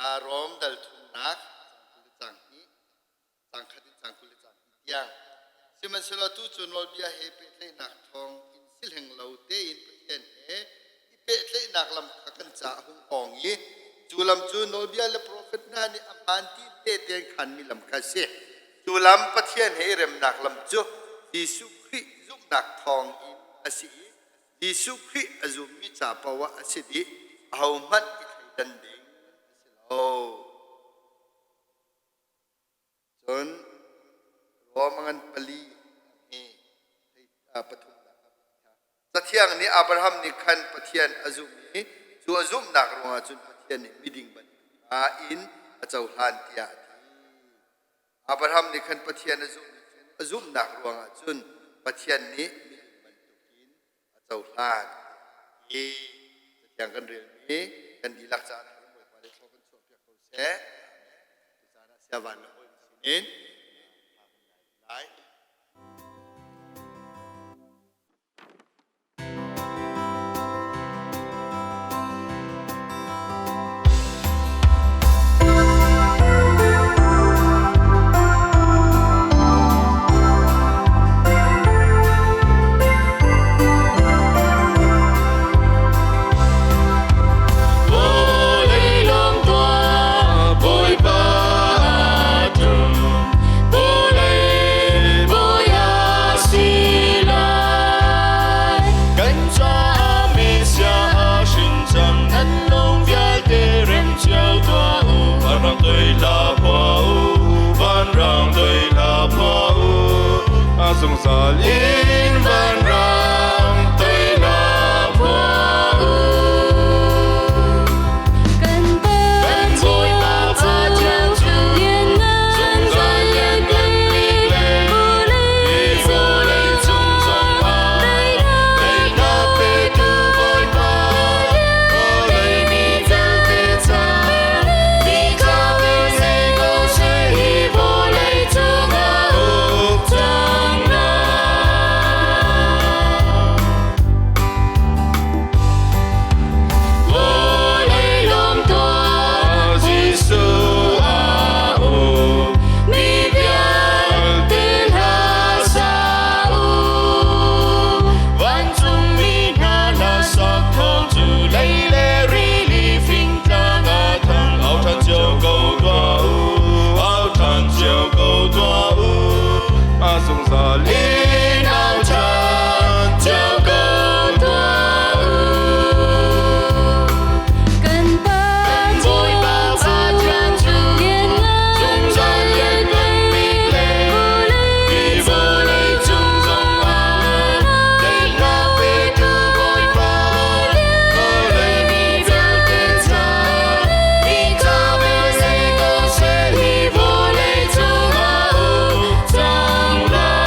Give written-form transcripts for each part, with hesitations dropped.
Rom dal thumnak caang 20 le caang hnih, caang khat in caang 20 le caang hnih tiang. Sihmanhsehlaw tu cu nawlbia he pehtlaihnak thawng in si hleng lo tein Pathian he i pehtlaihnak lam kha kan caah a hung awng i cu lam cu nawlbia le profet hna nih a hmaan ti tehte an khanmi lam kha a si. Cu lam Pathian he i remnak lam cu Jesuh Khrih zumhnak thawng in a si i Jesuh Khrih a zummi ca paoh ah a si dih, ahohmanh i thleidan ding a si lo. Cun Rom a ngan pali hi pathumnak Cathiang nih Abraham nih khan Pathian a zumh i cu a zumhnak ruangah cun Pathian nih miding bantuk in a cohlan tiah a ti. Abraham nih khan Pathian a zumh i cu a zumhnak ruangah cun Pathian nih miding bantukin a cohlan i Cathiang kan relmi kan dihlak caah Bawipa nih thlua kan chuahpiak ko seh. Tucaan ah siavan le hawi sinin lai. Vawlei lawng tuah Bawipa ṭum, vawlei bawi a si lai. Kan caah Messiah a hrin cang, nan lung vialte rem cio tuah u. Vanrang toi hla phua u, vanrang toi hla phua u, a zungzal in vanrang toi hla phua u. Kan Bawipa Pathian cu zungzal lianngan bik le hi vawlei cung zongah daihnak petu Bawipa, vawlei mi vialte ca mi ca si ko seh hi vawlei cungah uk cang lai. Vawlei lawm tuah Jesuh a um, mi vialte hla sa u. Vancungmi hna hla sak thawng cu lei le rili fingtlang a thang. Au ṭhan cio ko tuah u, au ṭhan cio ko tuah u, a zungzal in au ṭhan cio ko tuah u. Kan Bawipa Pathian cu zungzal lianngan bik le hi vawlei cung zongah daihnak petu Bawipa, vawlei mi vialte ca mi ca si ko seh hi vawlei cungah uk cang lai.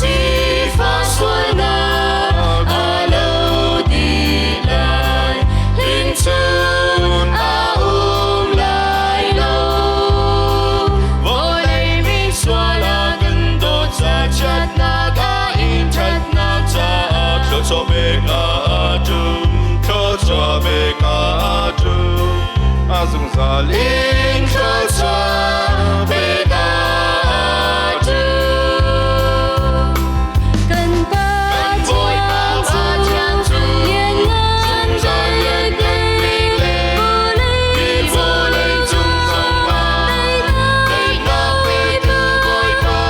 Sifah sualnak a lo dih lai, hringchun a um lai lo. Vawlei mi sual a kan dawt ca chiatnak a in ṭhatnak caah thluachuah pek a ṭum, thluachuah pek a ṭum. A zungzal in thluachuah pek a ṭum. Kan Bawipa Pathian cu zungzal lianngan bik le hi vawlei cung zongah daihnak petu Bawipa,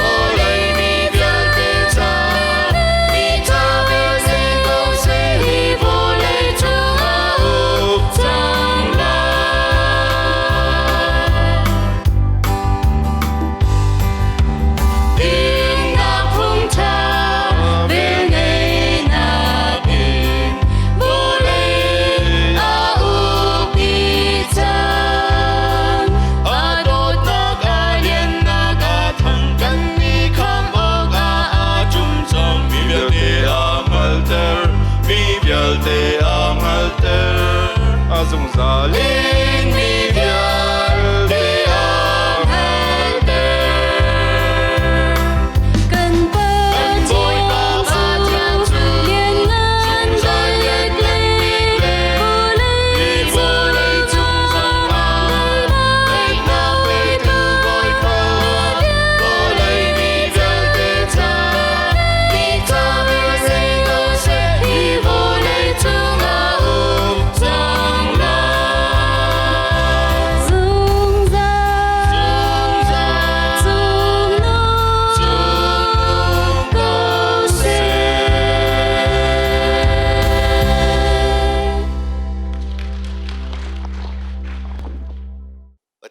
vawlei mi vialte ca mi ca si ko seh hi vawlei cungah uk cang lai.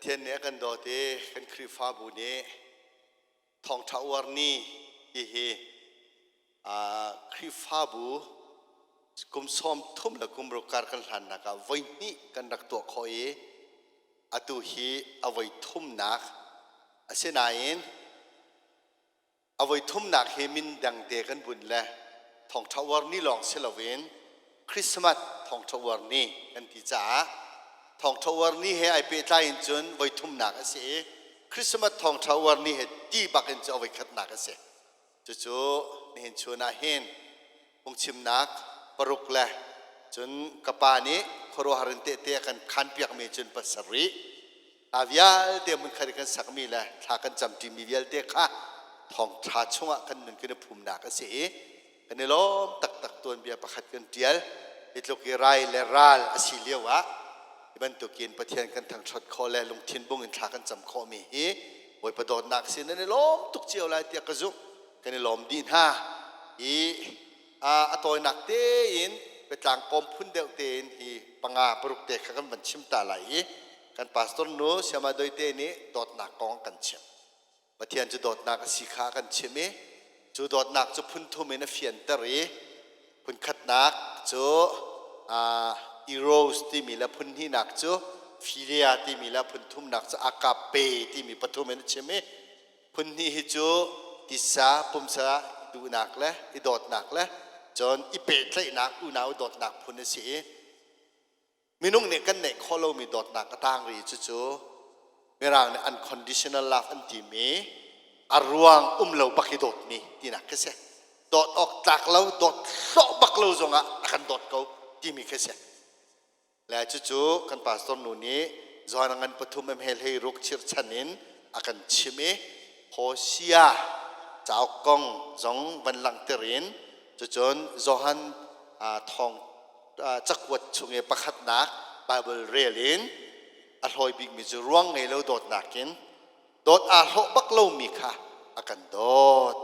Pathian nih a kan dawt i kan Khrihfabu nih thawngṭha uar ni ti hi Khrihfabu kum 30 le kum ruk kar kan hlannak ah voihnih kan rak tuah khawh i atu hi a voi thumnak. Asinain a voi thumnak hi min dangte kan bunh le thawngṭha uar ni lawng si loin Christmas thawngṭha uar ni kan ti caah thawngṭha uar ni he ai pehtlai in cun voi thumnak a si i Christmas thawngṭha uar ni he ti bak in cu a voi khatnak a si. Cucu nihin chun ah hin phungchimnak paruk le cun ka pa nih khuaruahhar in tehte a kan khanpiakmi cun pasarih hna vialte hmunkhat i kan sakmi le thla kan camṭimi vialte kha thawngṭha chungah kan nun kan i phumnak a si i kan i lawm taktak. Tuanbia pakhat kan ṭial. Hi tluk i rai le ral a si lio ah hi bantukin Pathian kan thangṭhat khawh le lungthin bung in thla kan cam khawhmi hi Bawipa dawtnak sin nan i lawm tuk cio lai tiah ka zumh. Kan i lawm dih hna i a tawinak tein biatlang kawm phun deuh tein hi panga paruk te kha kan van chim ta lai i kan pastor nu Siama Doite nih dawtnak kong kan chim. Pathian cu dawtnak a si kha kan chim i cu dawtnak cu phun thum in a fianter i phun khatnak cu eros timi le phun hnihnak cu philia timi le phun thumnak cu agape timi pathum in a chim i phun hnih hi cu tisa pumsa duhnak le i dawtnak le cun i pehtlaihnak unau dawtnak phun a si i minung nih kan neih khawh lomi dawtnak a tang ri. Cucu mirang nih unconditional love an timi, a ruang um lo bak i dawtmi tinak khi si. Dawt awk tlak lo, dawt hlawh bak lo zongah a kan dawt ko timi khi si. Le cucu kan pastor nu nih Johan ngan pathum em hel hei ruk chirchan in a kan chim i Hosea cauk kong zong van langhter in cucun Johan thawng cakuat chung i pakhatnak Bible rel in a hlawi bikmi cu ruang ngei lo dawtnak in dawt aa hlawh bak lomi kha a kan dawt,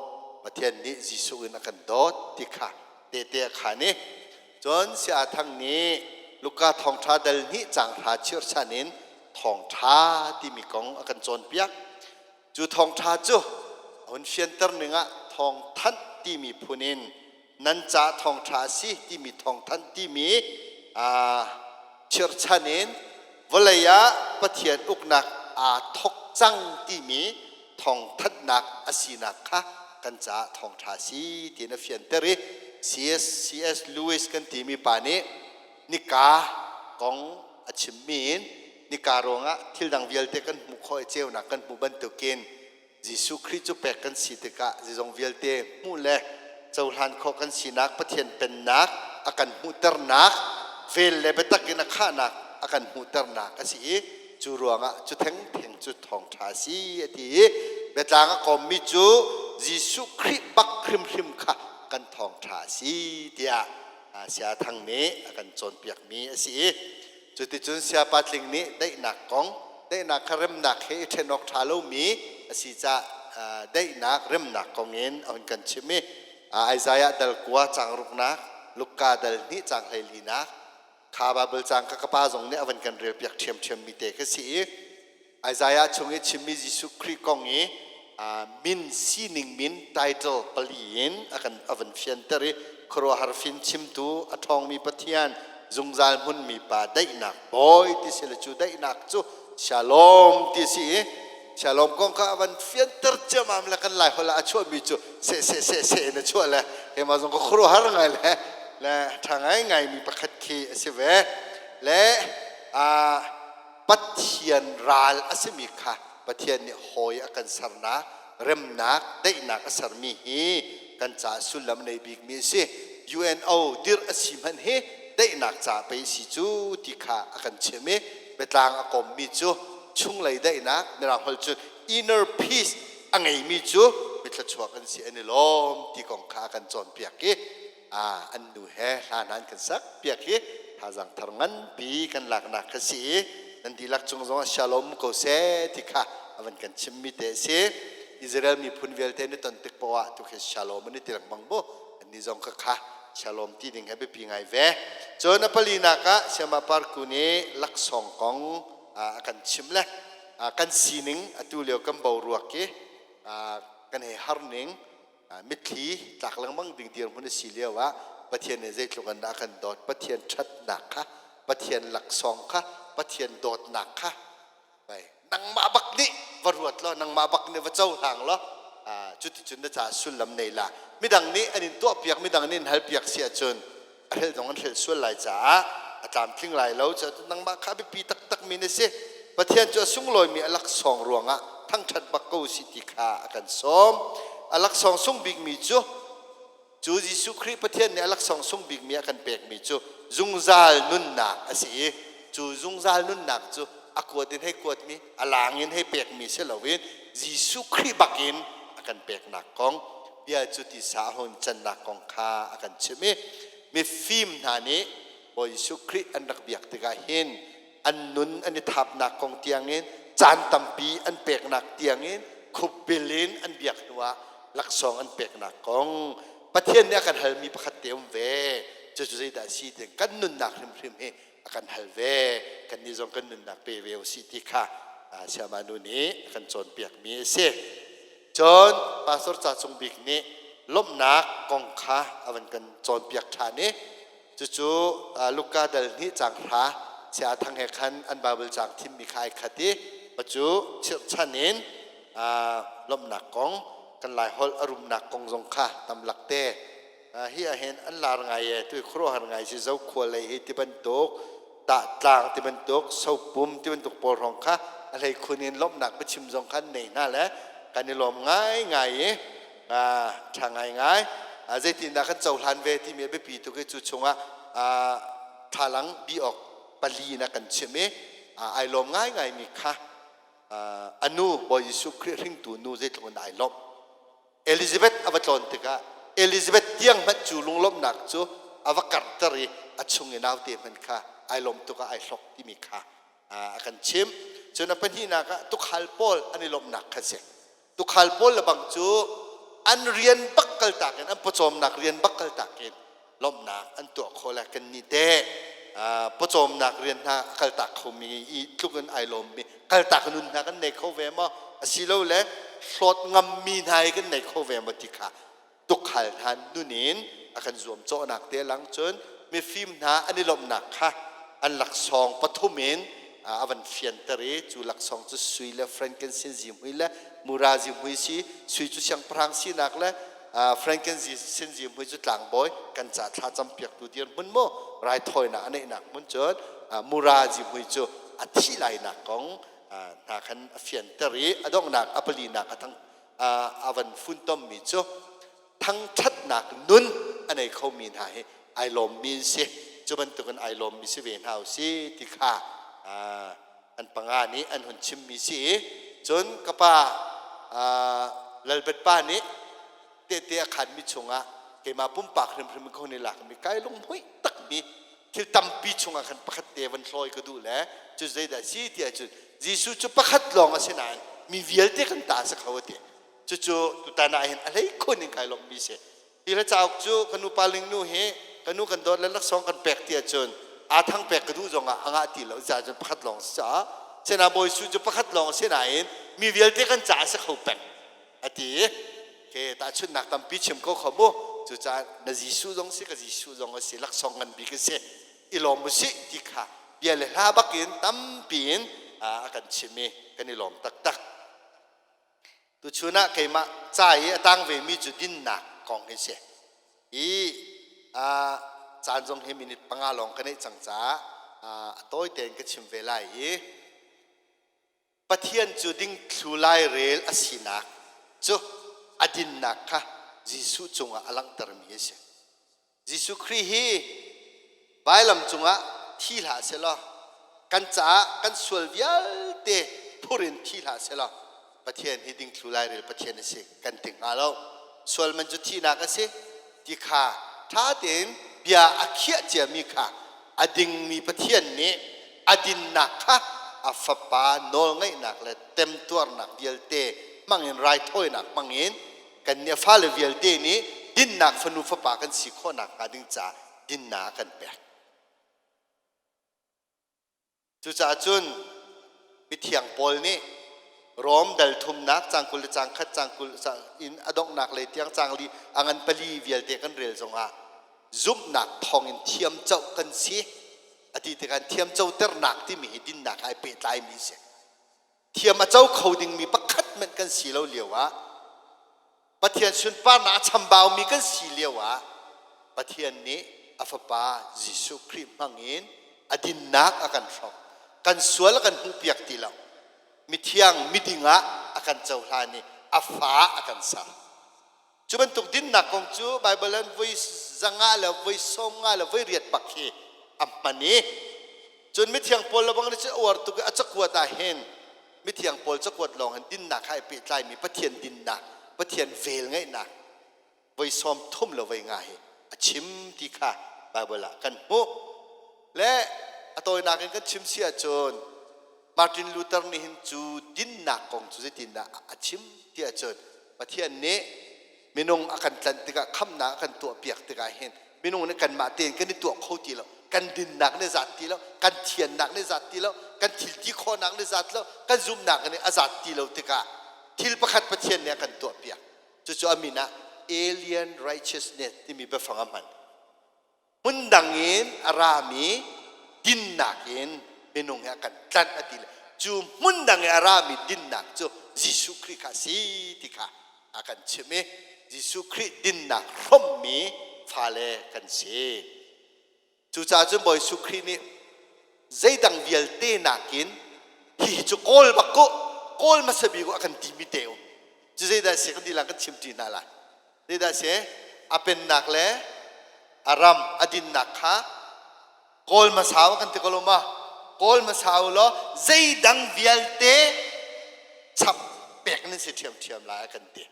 Pathian nih Jesuh in a kan dawt ti kha tehte a khaan i cun Saya Thang nih Luka thawngṭha dal hnih caang hra chirhchan in thawngṭha timi kong a kan cawnpiak. Cu thawngṭha cu a hun fianter ning ah thawngthanh timi phun in nan ca thawngṭha a si timi thawngthanh timi chirhchan in vawlei ah Pathian uknak aa thawk cang timi thawngthanhnak a sinak kha kan caah thawngṭha a si tiin a fianter i CS C.S. Lewis kan timi pa nih nika kong a chimmi in nika ruangah thil dang vialte kan hmuh khawh i ceunak kan hmuh bantukin Jesuh Khrih cu pek kan si tikah zeizong vialte hmuh le cohlan khawh kan sinak, Pathian pennak a kan hmuhternak, vel le biatak in a khahnak a kan hmuhternak a si i cu ruangah cu thengtheng cu thawngṭha a si a ti i biatlang a kawmmi cu Jesuh Khrih bak hrimhrim kha kan thawngṭha a si tiah Saya Thang nih a kan cawnpiakmi a si i cuticun Saya Pa Tling nih daihnak kong, daihnak kha remnak he i ṭhen awk ṭha lomi a si caah daihnak remnak kong in a hun kan chim i Isaiah dal kua caang ruknak, Luka dal hnih caang hleilinak kha Baibal caang kha ka pa zong nih a van kan relpiak ṭhiamṭhiammi te kha si i Isaiah chung i chimmi Jesuh Khrih kong i min sining, min title pali in a kan a van fianter i khuaruahhar fin chimtu, a ṭhawngmi Pathian, zungzal hmunmi Pa, daihnak Bawi ti si le cu daihnak cu Shalom ti si i Shalom kong kha a van fianter ciamam le kan Lai holh ah a chuahmi cu se se se se in a chuah le keimah zong ka khuaruahhar ngai le le ṭha ngaingai mi pakhat khi a si ve le Pathian ral a simi kha Pathian nih hawi a kan sernak, remnak, daihnak a sermi hi kan caah sullam nei bikmi a si. UNO dirh a si hmanh hi daihnak caah pei si cu ti kha a kan chim i biatlang a kommi cu chunglei daihnak, mirang holh cun inner peace a ngeimi cu mithluachuak an si, an i lawm ti kong kha a kan cawnpiak i an nu he hla hna an kan sak piak hi thazaang thar nganpi kan laknak kha si i nan dihlak cung zong ah shalom ko seh ti kha a van kan chimmi te a si. Israel miphun vialte ni ton tik poah ah tu khi shalom an i ti lengmang mu. Annih zong kha kha shalom ti ding he biapi ngai ve. Cun a palinak ah Siama Parku nih laksawng kong a kan chim le. Kan sining atu lio kan boruak i kan hei har ning mitthli tlak lengmang ding dirhmun a si lio ah Pathian nih zeitluk in dah a kan dawt, Pathian ṭhatnak kha, Pathian laksawng kha, Pathian dawtnak kha bai nangmah bak nih va ruat law, nangmah bak nih va cohlang law, cuticun na caah sullam nei la. Midang nih an in tuahpiak, midang nih an halpiak si ahcun a hrelh zong an hrelh sual lai caah a tlamtling lai lo. Cu nangmah kha biapi taktakmi na si. Pathian cu a sunglawimi a laksawng ruangah thangṭhat bak ko si ti kha a kan sawm. A laksawng sung bikmi cu cu Jesuh Khrih Pathian nih a laksawng sung bikmi a kan pekmi cu zungzal nunnak a si i cu zungzal nunnak cu a kuat in hei kuatmi, a lang in hei pekmi si loin Jesuh Khrih bakin a kan peknak kong bia cu tisa a hun cannak kong kha a kan chimh i mifim hna nih Bawi Jesuh Khrih an rak biak tikah hin an nun an i thapnak kong tiangin, caan tampi an peknak tiangin, khupbil in an biak hnuah laksawng an peknak kong. Pathian nih a kan halmi pakhat te um ve. Cucu zeidah a si ti kan nunnak hrimhrim hi a kan hal ve. Kannih zong kan nunnak pe ve usih ti kha Siama nu nih a kan cawnpiakmi a si. Cun Pastor Ca Cung Bik nih lawmhnak kong kha a van kan cawnpiak ṭhan i cucu Luka dal hnih caang 9 Saya Thang he khan an Bible caang thimmi kha ai khat i cu chirhchan in lawmhnak kong, kan Laiholh a rumnak kong zong kha tam lakte hi ahhin an lar ngai e. Tu khuaruahhar ngai si, Zokhua lei hi ti bantuk, Tahtlang ti bantuk, Sopum ti bantuk pawl hrawng kha a hlei khun in lawmhnak biachim zong khan nei hna le kan i lawm ngai ngai i ṭha ngai ngai. Zeitindah kan cohlan ve timi a biapi tuk i cu chungah thlalang bi awk pali na kan chim i ai lawm ngai ngai mi kha a nu, Bawi Jesuh Khrih hringtu nu, zeitluk in ai lawmh. Elizabeth a va tlawn tikah Elizabeth tiang hmanh cu lunglawmhnak cu a va karhter i a chung i naute hmanh kha ai lawm tuk ah ai hlok timi kha a kan chimh. Cun a pahnihnak ah tukhal pawl an i lawmhnak kha si. Tukhal pawl le bang cu an rian bak kaltak in, an pawcawmnak rian bak kaltak in lawmhnak an tuah khawh le kan nih teh pawcawmnak rian hna a kaltak khomi i tluk in ai lawmmi kaltak nun hna kan nei kho ve maw, asilole hlawt ngammi hna hi kan nei kho ve maw ti kha tukhal hna nun in a kan zuamcawhnak te lang. Cun mifim hna an i lawmhnak kha an laksawng pathum in a van fianter i cu laksawng cu sui le frankincense zihmui le mura zihmui si. Sui cu siangpahrang sinak le frankincense zihmui cu tlangbawi kan ca thlacam piaktu dirhmun mu raithawinak a neihnak hmun, cun mura zihmui cu a thih lainak kong hna khan a fianter i a donghnak a palinak a thang a van funtommi cu thangṭhatnak nun a nei khomi hna hi ai lawmmi an si. Cu bantukin ai lawmmi si ve hna u si ti kha an panga nih an hun chimmi si. I cun ka pa Lalbet pa nih tehte a khanmi chungah keimah pumpak hrimhrim ka hun i lakmi, kai lunghmuih takmi thil tampi chungah khan pakhat te van hlawi ka duh le cu zeidah si ti ahcun, Jesuh cu pakhat lawng a si nain mi vialte kan ta a si kho a ti. Cucu tutan ah hin a hlei khun in kai lawmhmi si. Hi hla cauk cu ka nu pa Ling nu hi ka nu kan dawt le laksawng kan pek ti ahcun aa thang pek ka duh zongah a ngah ti lo caah cun pakhat lawng si caah Sena Bawi Su cu pakhat lawng si nain mi vialte kan caah a si kho peng a ti. Ke tahchunhnak tampi chim ko kho mu. Cucaah na Jesuh zong si, ka Jesuh zong a si, laksawng ngan bik a si, i lawm u sih ti kha bia le hla bakin tampi in a kan chim i kan i lawm taktak. Tuchun ah keimah ca i a tang vemi cu dinnak kong hi si. I caan zong hi minute 5 lawng ka neih cang caah a tawi tein ka chim ve lai i Pathian cu dingthlu lairel a sinak cu a dinnak kha Jesuh cungah a langhtermi a si. Jesuh Khrih hi vailam cungah thi hlah selaw, kan caah kan sual vialte phur in thi hlah selaw, Pathian hi dingthlu lairel Pathian a si kan ti hnga lo. Sual man cu thihnak a si ti kha ṭha tein bia a khiah ciami kha a dingmi Pathian nih a dinnak kha a Fapa nawlngaihnak le temtuarnak vialte hmangin, raithawinak hmangin kan nih a fale vialte nih dinnak fanu fapa kan si khawh nakhnga ding caah dinnak a kan pek. Cucaah cun mithiang Mithiang Paul nih Rom dal thumnak cang 20 le cang khat cang 20 in a donghnak lei tiang cang li a ngan pali vialte kan rel zongah zumhnak thawngin thiam coh kan si a ti tikah thiam coternak timi hi dinnak ai pehtlaimi si. Thiam a co kho dingmi pakhat hmanh kan si lo lio ah, Pathian sunparnak a chambaumi kan si lio ah, Pathian nih a Fapa Jesuh Khrih hmangin a dinnak a kan hrawmh. Kan sual a kan hmuhpiak ti lo. Mithiang, miding ah a kan cohlan i a fa a kan ser. Cu bantuk dinnak kong cu Baibal an voi 500 le voi 90 le voi riat bak hi a hman i, cun mithiang Paul le bang nih cun a uar tuk i a cakuat ah hin, mithiang Paul cakuat lawng hin dinnak hai pehtlaimi Pathian dinnak, Pathian vel ngeihnak voi 30 le voi nga hi a chim ti kha Baibal ah kan hmuh. Le a tawinak in kan chim si ahcun, Martin Luther nih hin cu dinnak kong cu zeitindah a chim ti ahcun, Pathian nih minung a kan tlanh tikah, khamnak a kan tuahpiak tikah hin, minung nih kanmah tein kan i tuah kho ti lo, kan dinnak nih zat ti lo, kan thiannak nih zat ti lo, kan thil ti khawhnak nih zat lo, kan zumhnak nih a zat ti lo tikah thil pakhat Pathian nih a kan tuahpiak. Cucu a min ah alien righteousness timi biafang a hman. Hmundang in a rami dinnak in minung he a kan tlanh a ti le cu hmundang i a rami dinnak cu Jesuh Khrih kha a si ti kha a kan chimh i Jesuh Khrih dinnak hrommi fale kan si. Cucaah cun Bawi Jesuh Khrih nih zeidang vialte nakin hihi cu kawl bak ko, kawl hmasa bik a kan timi te um. Cu zeidah si kan dilang kan chim ṭi hna lai. Zeidah si? A pennak le a ram a dinnak kha kawl hmasa kan ti ko lo ma? Kawl hmasa u law zeidang vialte chap pek nan si ṭhiamṭhiam lai a kan ti.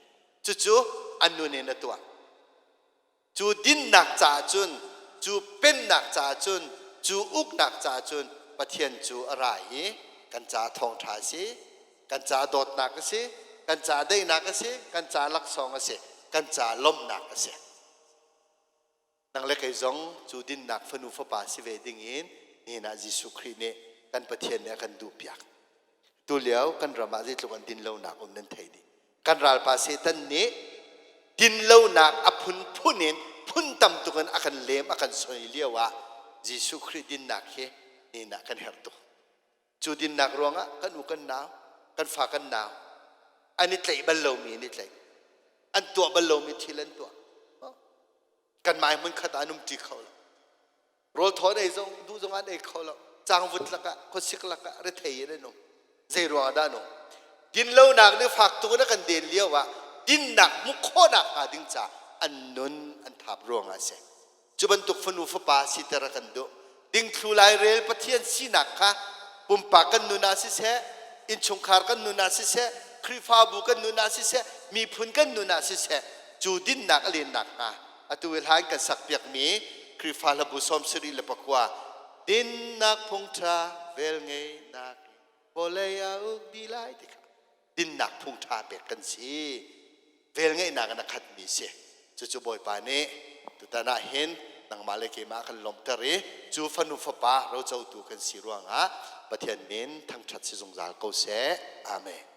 Cucu an nun in a tuah. Cu dinnak caah cun, cu pennak caah cun, cu uknak caah cun Pathian cu a ra i kan caah thawngṭha a si, kan caah dawtnak a si, kan caah daihnak a si, kan caah laksawng a si, kan caah lawmhnak a si. Nang le kei zong cu dinnak fanu fapa si ve ding in nihin ah Jesuh Khrih nih, kan Pathian nih a kan duhpiak. Tulio kan ram ah zeitluk an din lonak um nan thei dih. Kan ralpa Satan nih dinlonak a phunphun in, phun tam tuk in a kan lem, a kan soi lio ah Jesuh Khrih dinnak hi nihin ah kan herh tuk. Cu dinnak ruangah kan u kan nau, kan fa kan nau an i tlaih bal lomi an i tlaih. An tuah bal lomi thil an tuah. Kanmah hmun khat ah an um ṭi kho lo. Rawl thaw an ei zong duh zong an ei kho lo. Cangvut lakah, khuasik lakah rethei in an um. Zei ruangah dah an um? Dinlonak nih fak tuk in a kan den lio ah dinnak hmuh khawhnak hnga ding ca an nun an thap ruangah a si. Cu bantuk fanu fapa siter a kan duh. Dingthlu lairel Pathian sinak kha pumpak kan nun ah siseh, innchungkhar kan nun ah siseh, Khrihfabu kan nun ah siseh, miphun kan nun ah siseh, cu dinnak a lennak hnga atu i hlan kan sakpiakmi Khrihfa hlabu 79 dinnak phungṭha velngeihnak vawlei ah uk dih lai ti kha dinnak phung ṭha pek kan si, velngeihnak in a khatmi si. Cucu Bawipa nih tutan ah hin nangmah le keimah kan lawmhter i cu fanu fapa rocotu kan si ruangah Pathian min thangṭhat si zungzal ko seh. Amen.